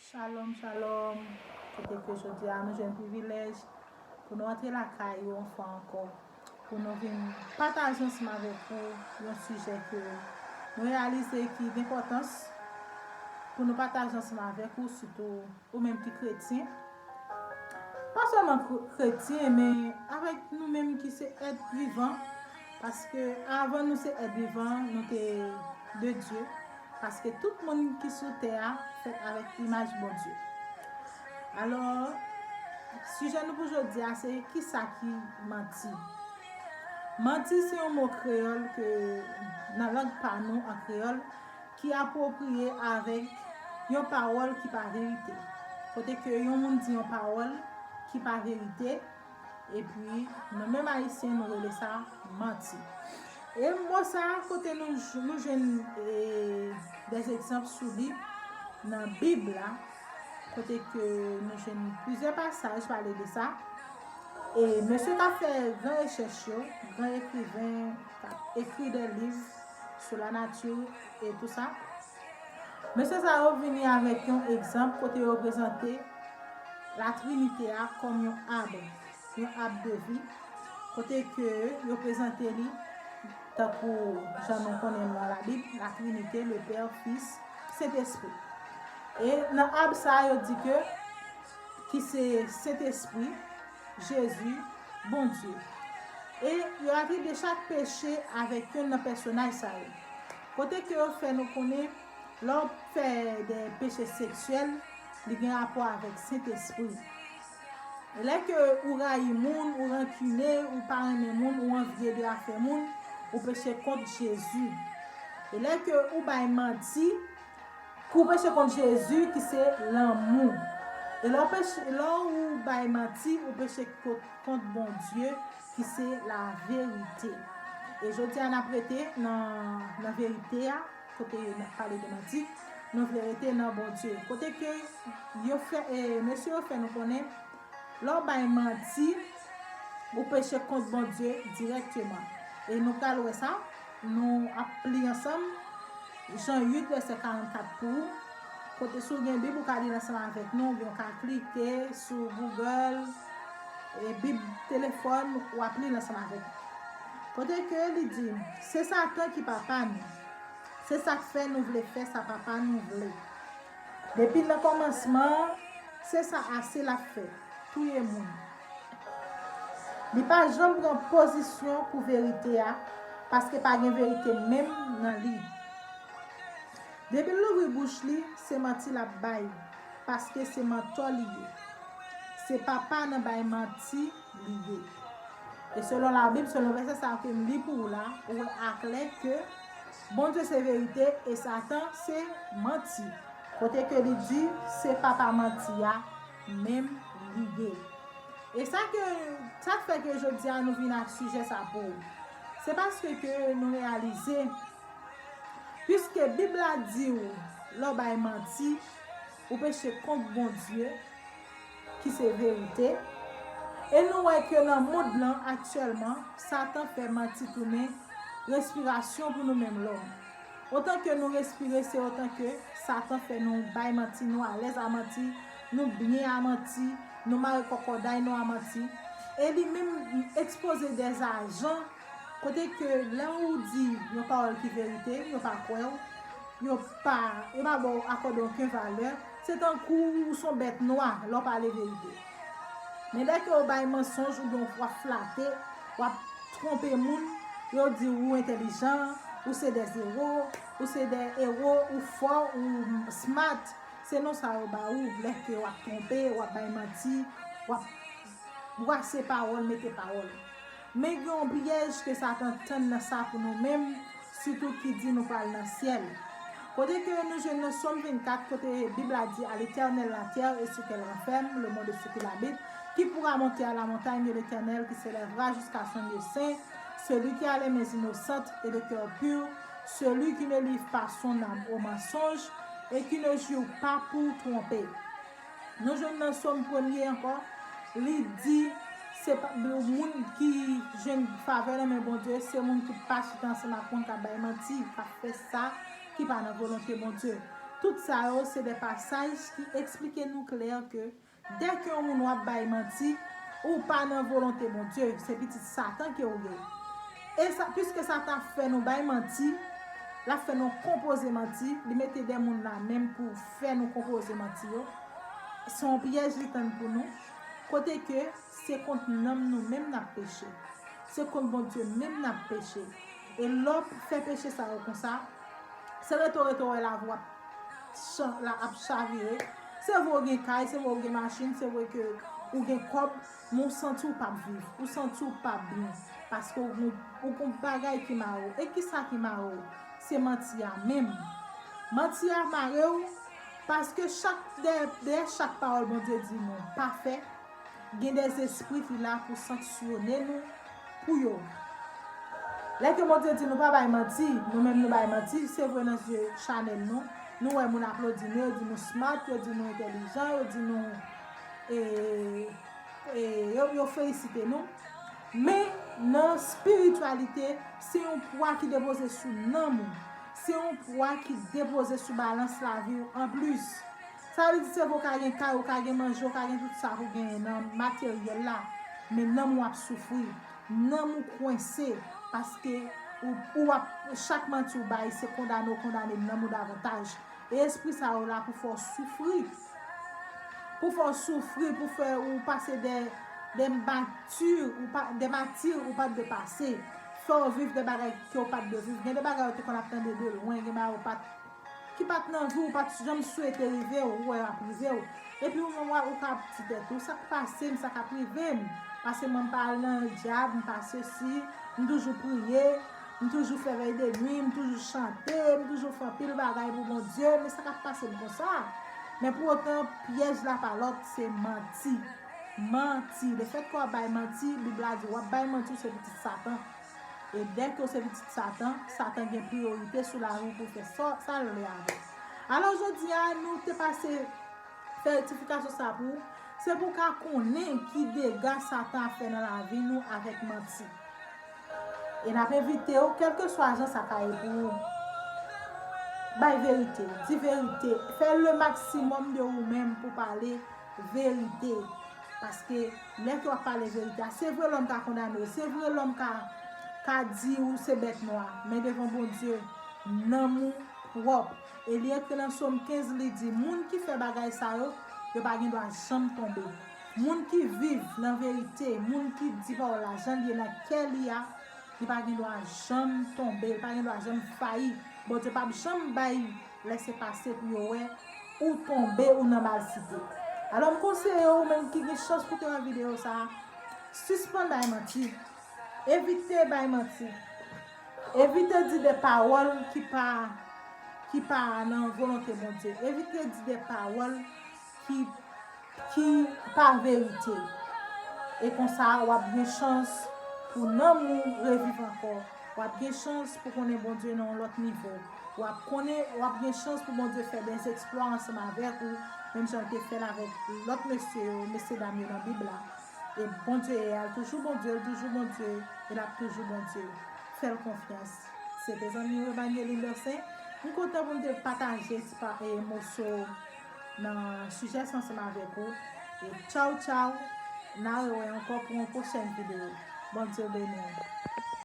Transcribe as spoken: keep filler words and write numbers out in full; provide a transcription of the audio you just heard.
Shalom, shalom. Kote ke jodi a nou jwenn privilèj pou nou antre lakay ou yon fwa ankò, pou nou vin pataje ansanm avèk ou yon sijè ke nou reyalize ki d enpòtans pou nou pataje ansanm avèk ou, sitou ou menm ki kretyen. Pa sèlman kre- kretyen, men avèk nou menm ki se èt vivan, paske avan nou se èt vivan, nou te de Dye, paske tout moun ki sou tè a fèt avèk imaj Bondye. Alò, sijè nou pou jodi a se kisa ki manti. Manti se yon mo kreyòl ke nan lang pa nou an kreyòl ki apwopriye avèk yon pawòl ki pa verite. Kote ke yon moun di yon pawòl ki pa verite, epi nou menm Ayisyen nou rele sa manti. E mo sa a, kote nou, nou jwenn e, des egzanp sou li nan Bib la, kote ke nou jwenn plizyè pasaj pale de sa. E mesye k ap fè gran rechèch yo, gran ekriven, k ap ekri de liv sou lanati e tou sa, mesye sa yo vini avèk yon egzanp kote yo prezante Latrinite a kòm yon ab, yon ab de vi, kote ke yo prezante li tankou jan nou konnen nan Labib, Latrinite, le Pè, Fis, Sentespri. E nan ab sa a, yo di ke ki se Sentespri, Jezi, Bondye. E yo atribye chak peche avèk youn nan pèsonaj sa yo. Kote ke yo fè nou konnen, lè w fè de peche seksyèl, li gen rapò avèk Sentespri. E lè ke ou rayi moun, ou rankine, ou pa renmen moun, ou anvye de afè moun, ou peche kont Jezi. E lè ke ou bay manti, pou peche kont Jezi, ki se lanmou. E lè w peche, lè w bay manti, ou peche kont, kont Bondye, ki se laverite. E jodi a, n ap rete nan, nan verite a, kote n ap pale de manti, nou vle rete nan Bondye. Kote ke yo fè, e, mesye yo fè nou konnen, lè w bay manti, ou peche kont Bondye dirèkteman. E nou pral wè sa, nou ap li ansanm Jan uit, vèsè karannkat pou ou. Kote si w gen Bib, ou ka li l ansanm avèk nou, oubyen w ka klike sou Google, e, Bib telefòn, w ap li l ansanm avèk nou. Kote ke li di, se Satan ki papa nou. Se sa k fè nou vle fè sa papa nou vle. Depi nan kòmansman an, se sa ase l ap fè, touye moun. Li pa janm pran pozisyon pou verite a, paske pa gen verite menm nan li. Depi l louvri bouch li, se manti l ap bay, paske se mantò li ye. Se papa nan bay manti li ye. E selon Labib, selon vèsè sa a ke m li pou ou la, ou wè aklè ke Bondye se verite e Satan se manti. Kote ke li di se papa manti a menm li ye. E sa ke, sa k fè ke jodi a nou vin ak sijè sa pou ou. Se paske ke nou reyalize, piske Bib la di w, lè w bay manti, ou peche kont Bondye, ki se verite. E nou wè ke nan mond lan aktyèlman, Satan fè manti tounen respirasyon pou nou menm lòm. Otan ke nou respire, se otan ke Satan fè nou bay manti, nou alèz a manti, nou byen a manti, nou mare kòkòday nou a manti. E li menm ekspoze dèzajan kote ke lè ou di yon pawòl ki verite, yo pa kwè w, yo pa, yo pa ba w akòde okenn valè, se tankou ou se yon bèt nwa lè w pale verite. Men dèke yo bay mansonj oubyen w ap flate, w ap twonpe moun, yo di ou entèlijan, ou se dè ewo, ou se dè ewo, ou fò, ou smart. Se non sa yo ba ou, lè ke w ap twonpe, w ap bay manti, w ap brase pawòl, mete pawòl. Men gen yon pyèj ke Satan tann nan sa pou nou menm, sitou ki di nou pral nan syèl. Kote ke nou jwenn nan Sòm vennkat, kote Bib la di, à l'Éternel la terre et ce qu'elle renferme, le monde et ce qu'il habite, qui pourra monter à la montagne de l'Éternel qui s'élèvera jusqu'à son lieu saint, celui qui a les mains innocentes et le cœur pur, celui qui ne livre pas son âme au mensonge et qui ne jure pas pour tromper. Nou jwenn nan Sòm premye ankò, li di, se pa, moun ki jwenn favè nan men Bondye, se moun ki pa chita ansanm ak moun k ap bay manti, k ap fè sa ki pa nan volonte Bondye. Tout sa yo se de pasaj ki eksplike nou klè ke dèke yon moun w ap bay manti, ou pa nan volonte Bondye, se pitit Satan ke w ye. E sa, piske Satan ap fè nou bay manti, l ap fè nou konpoze manti, li mete de moun la menm pou fè nou konpoze manti yo. Se yon pyèj li tann pou nou, kote ke se kont nanm nou menm n ap peche. Se kont Bondye menm n ap peche. E lè w fè peche sa yo konsa, se rete w rete w wè lavi w ap chan- la ap chavire. Se vre w gen kay, se vre w gen machin, se vre ke ou gen kòb, men w santi w p ap viv, ou santi w p ap byen, paske w gon, ou gon bagay ki mare w. E kisa ki mare w? Se manti a menm. Manti a mare w paske chak, dèyè, dèyè chak pawòl Bondye di nou pa fè, gen de zespri ki la pou sanksyone nou pou yo. Lè ke Bondye di nou pa bay manti, nou menm nou bay manti, se vre nan zye chanèl nou, nou wè moun aplodi nou, yo di nou smart, yo di nou entèlijan, yo di nou, e, e, yo, yo felisite nou. Men nan espirityalite, se yon pwa ki depoze sou nanm ou. Se yon pwa ki depoze sou balans lavi w anplis. Sa vle di se vre w ka gen kay, ou ka gen manje, ou ka gen tout sa pou genyen nan materyèl la, men nanm ou ap soufri. Nanm ou kwense, paske ou, ou ap, chak manti ou bay, se kondane w kondane nanm ou davantaj. E espri sa yo la pou fè w soufri. Pou fè w soufri, pou fè ou pase de, de mati, ou pa, de mati ou pa t dwe pase. Fè w viv de bagay ke w pa t dwe viv. Gen de bagay ou te konn ap tande de lwen, gen bagay ou pa t ki pa t nan vi w, ou pa t janm swete rive w, ou wè y ap rive w. Epi ou menm w ap di tèt ou, sa k pase m, sa k ap rive m? Paske mwen m pa al nan dyab, m pa sesi, m toujou priye, m toujou fè vèy de nwi, m toujou chante, m toujou fè anpil bagay pou Bondye, men sa k ap pase m konsa? Men pou otan, pyèj la pa lòt, se manti. Manti. Lefètke w ap bay manti, Bib la di w ap bay manti, ou se pitit Satan. E dèke w se pitit Satan, Satan gen priyorite sou lavi w pou fè sa, sa l vle avè w. Alò, jodi a, nou te pase fè rektifikasyon sa pou ou, se pou w ka konnen ki dega Satan ap fè nan lavi nou avèk manti. E n ap envite w, kèlkeswa jan sa ka ye pou ou, bay verite, di verite, fè le maksimòm de ou menm pou pale verite. Paske lè ke w ap pale verite a, se vre lòm ka kondane w, se vre lòm ka, ka di ou se bèt nwa, men devan Bondye, nanm ou pwòp. E li ekri nan Sòm kenz, li di, moun ki fè bagay sa yo, yo pa gen dwa janm tonbe. Moun ki viv nan verite, moun ki di pawòl la jan l ye nan kè li a, li pa gen dwa janm tonbe, li pa gen dwa janm fayi. Bondye p ap janm bay lese pase pou yo wè ou tonbe ou nan malsite. Alò, m konseye w, ou menm ki gen chans pou te wè videyo sa a, sispann bay manti. Evite bay manti. Evite di de pawòl ki pa, ki pa nan volonte Bondye. Evite di de pawòl ki, ki pa verite. E konsa, w ap gen chans pou nanm ou reviv ankò. W ap gen chans pou konnen Bondye nan yon lòt nivo. W ap konnen, w ap gen chans pou Bondye fè de eksplwa ansanm avèk ou, menm jan l te fè l avèk lòt mesye yo, mesye dam yo nan Bib la. E Bondye ye a, l toujou Bondye, l toujou Bondye, e l ap toujou Bondye. Fè l konfyans. Se te zanmi w Evangeline Dorcin. M kontan pou m te pataje ti pa, e, moso nan sijè sa ansanm avèk ou. E tchaw, tchaw. N a rewè ankò pou yon pwochèn videyo. Bondye beni w.